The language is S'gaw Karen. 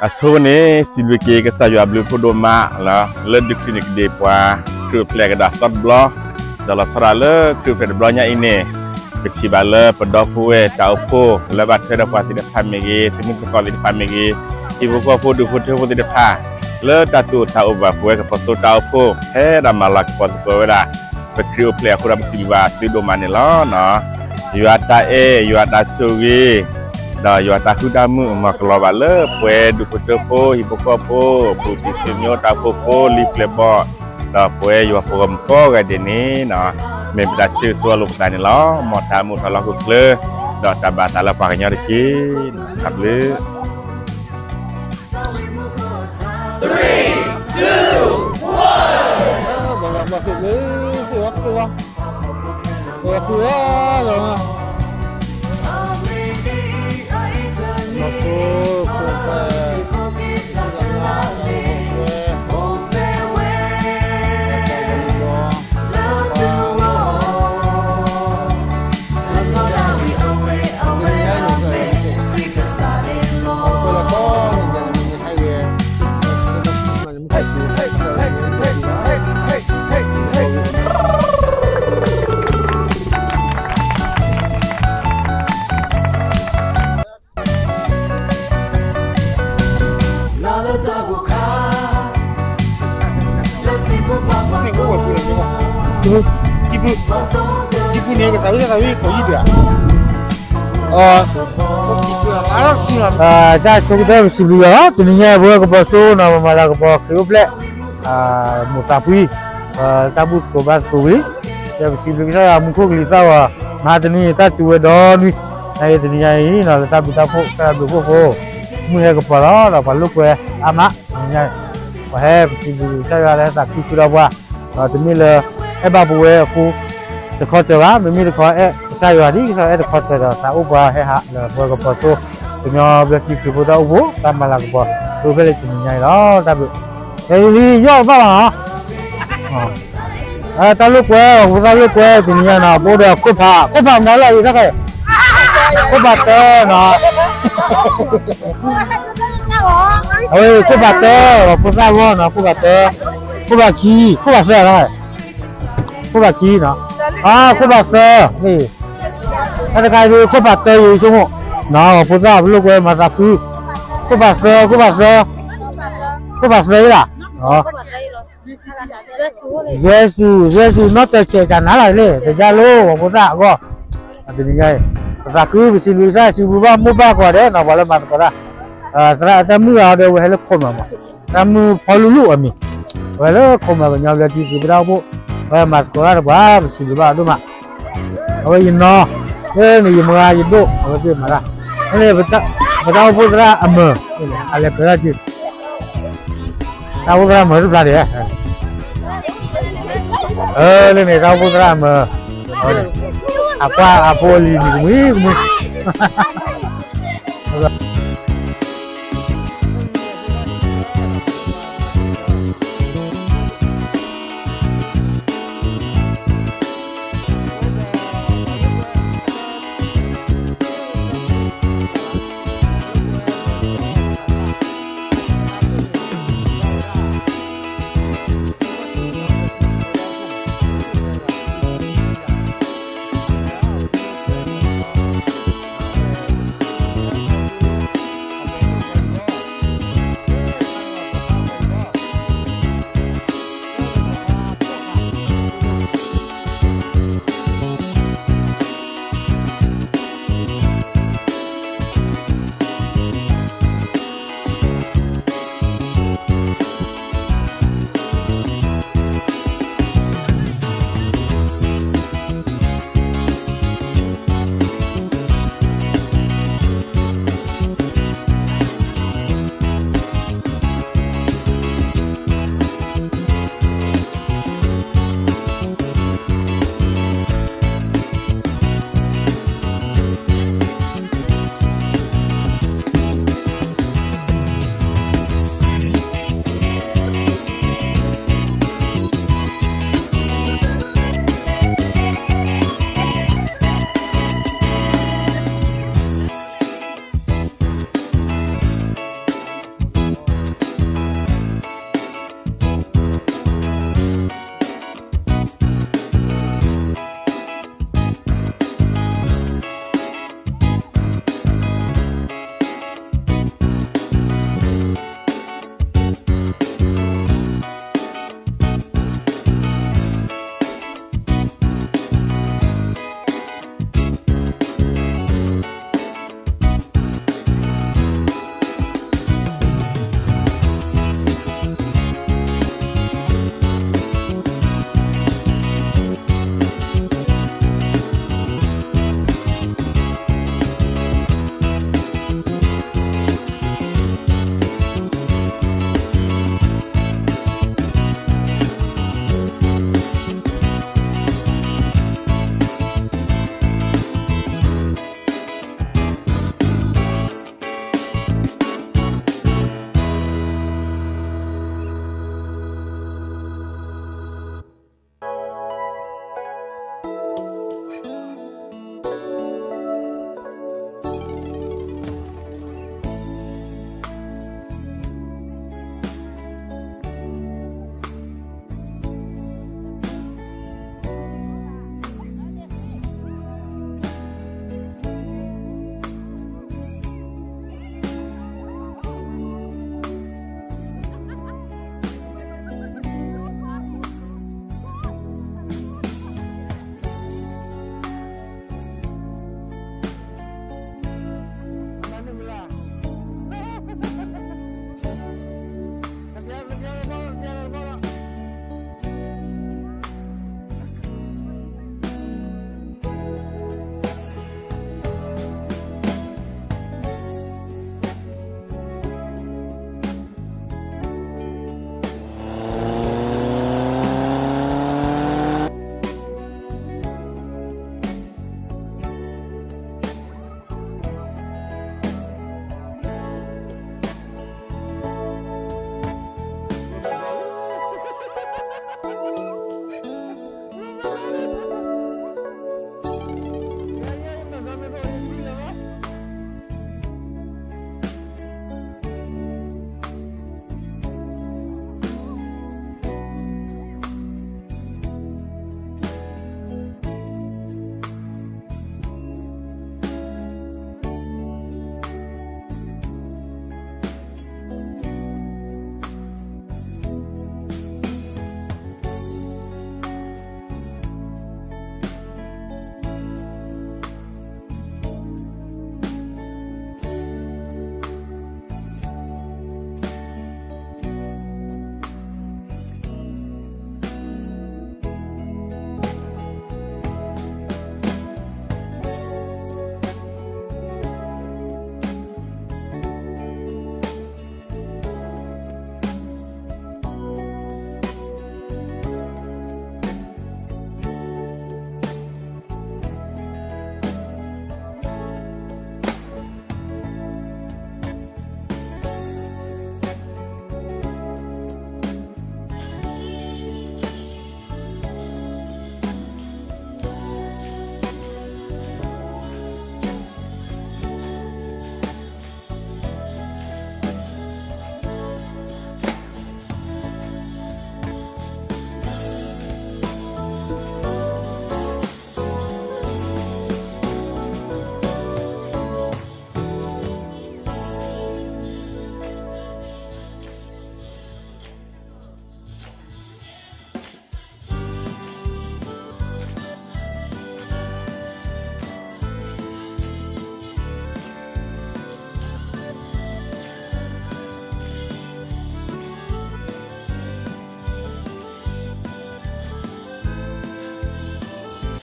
အဆိကတၢၢ်န့ၣ် စံးဘျုးက့ၤကစၢ်ယွၤအဘျုးအဖှိၣ်ဒိၣ်မးလီၤ. လၢဒုးချုးန့ၢ်ကဒီးပှၤ ခရံာ်အိၣ်ဖျဲၣ်ကဒီးအသီတဘျီ, ဒီးလီၤဆီဒၣ်လၢခရံာ်အိၣ်ဖျဲၣ်တဘျီညါအံၤန့ၣ်, ပထံၣ်ဘၣ်လၢပဒီပုၢ်ဝဲၢ်တၢ်အိၣ်ဖှိၣ် လၢဘၣ်ထွဲဒီးပှၤသ့ၣ်တဖၣ်မ့ၢ်ဂ့ၤ, သုးမုၢ်သကိးသ့ၣ်တဖၣ်မ့ၢ်ဂ့ၤ, ဟံၣ်ဖိဃီဖိဒူၣ်ဖိထၢဖိသ့ၣ်တဖၣ်, လၢတၢ်သူၣ်အိၣ်သးအိၣ်ဘၣ်ပဝဲကပီၤစိတၢ်အိၣ်ဖှိၣ် ဟဲဒၣ်မၤလၤကပီၤသကိးဝဲဒၣ် ပခရံာ်အိၣ်ဖျဲၣ်အဃိဒီး ပစံးဘျုးဘၣ်သုဒိၣ်မးန့ၣ်လီၤ. ယွၤတၢ်အဲၣ်, ယွၤတၢ်ဆိၣ်ဂ့ၤ, ဒီးယွၤတၢ်ဃူတၢ်မုာ်မၤကလီၤဘၣ်လၢပှဲၤဒူၣ်ဖိထၢဖိ ဟံၣ်ဖိဃီဖိ ပူၤတံၤစံၣ်မိ တၢ်အိၣ်ဖှိၣ်ဖိ လံာ်ပျဲၢ်ဘီၣ်, ဒီးပဝဲယွၤပှၤဂီၢ်မုၢ်ကိးဂၤဒဲးန့ၣ်, မ့ၢ်ပတၢ်ဆၢဂ့ၤဆၢဝါလိာ်ပသးန့ၣ်လီၤ. မ်တၢ်အိၣ်မူထီၣ်လီၤဟိၣ်ချ့, ဒီးတၢ်ဘၣ်သးလၢပှၤကညီတက့ၢ်. တၢ်ဘျုး. တၢ်ဆိကတၢၢ်ပစံးဘျုးယွၤလီၤ. တနံၤညါအံၤ ပဝဲကပီၤစိနီၤ ပမၤလၤကပီၤခရံာ်အိၣ်ဖျဲၣ် မိၢ်သးဖှံ တၢ်ဘူၣ်သကိးဘါသကိးဝံၤ, ပစံးဘျုးကစၢ်ယွၤမူခိၣ်ကလံၤသၣ်ဂီၤ မဟါတနွံ တၢ်စူၤဝဲဒီနွံ, နအံၤတနံၤညါအံၤနီၤ လၢတၢ်ဘျုးတၢ်ဖှိၣ် ကစၢ်ယွၤဘျုးဖှိၣ်ဖိ မုၢ်ဟဲကပီၤလီၤ ဒီးပှၤလိာ်ကွဲအါမး, တနံၤညါအံၤ ပှၤဟဲပစံးဘျုးကစၢ်ယွၤလၢဟဲသးခုဃုာ်ဒီးပှၤ, ဒီးတမ့ၢ်လၢ အဲၣ်ဘၣ်ပဝဲအဃိ တခီတၢၤဘၣ်, မ့မ့ၢ်တခီအဲၣ်ကစၢ်ယွၤဒ်ကစၢ်အဲၣ်တခီတၢၤဒီး သးအိၣ်ပှၤဟဲဟးလၢပဝဲကပီၤစိ ကညီဘျၢထံခရံာ်ဖိတၢ်အိၣ်ဖှိၣ် တၢ်မၤလၤကပီၤ ခရံာ်အိၣ်ဖျဲၣ်လၢတနံၤညါအံၤလီၤ. တၢ်ဘျုး ယယီၢ်ဘၣ်ဘၣ်နီၤ တၢ်လိာ်ကွဲ ပှၤဖိသၣ်လိာ်ကွဲတနံၤညါနီၤ ပအိၣ်ဒီးခိၣ်ဖး ခိၣ်ဖးမနုၤလီၤအံၤတခါ, ခိၣ်ဖးတၢနီၤ, အဝဲခိၣ်ဖးတၢ ပှၤဖိသၣ်ဂီၢ်နီၤ ခိၣ်ဖးတၢ, ခိၣ်ဖးခံ ခိၣ်ဖးသၢလီၤ, ခိၣ်ဖးခံနီၤ, အခိၣ်ဖးသၢ, တၢ်တခါဒ်ခိၣ်ဖးတၢယဆိကမိၣ်, ပှၤဖိသၣ်ပလိာ်ကွဲမၤသးခု, ခိၣ်ဖးသၢ ခိၣ်ဖးသၢ, ခိၣ်ဖးသၢအံၤလီၤ ယဲၢ်စူၤ ယဲၢ်စူၤ နီၢ်တၢ်ဆဲးတၢ်နါလၢ်လံ တယါလိၤ ပှၤဖိသၣ်အဂီၢ်, တနံၤညါအံၤ ပသးခုပစံးဘျုးကစၢ် စံးဘျုးဘၣ်မိၢ်ပၢ်ကိးဂၤဒဲးနီၤ ပှၤလၢမၤသကိးတၢ်, သရၣ်တၢ်မုၣ်ဂၤဒီး အဝဲဟဲလၢခိၣ်မၢ်မး, တၢ်မုၣ်ဖီလူလူအမံၤ, အဝဲလၢခိၣ်မၢ်ကညီဘျၢထံခရံာ်ဖိတၢ်အိၣ်ဖှိၣ်, အဝဲမၤသကိးတၢ်ဒီးပှၤ ပစံးဘျုးဘၣ်အဒိၣ်မး, အဝဲယနီၤ, လၢန့ၣ်ယမါယဒိၣ် အဝဲသ့ၣ်မၤတၢ်, လၢန့ၣ် ပတၢ်အိၣ်ဖှိၣ်သရၣ်အမၢၤ, အလဲၤကၢၤတၢ်စု တၢ်အိၣ်ဖှိၣ်သရၣ်မၢၤတဖျါဒံး, လၢန့ၣ် တၢ်အိၣ်ဖှိၣ်သရၣ်အမၢၤ, အကွၢ်အဖိအလံၤန့ၣ် ကမှံကမှံ,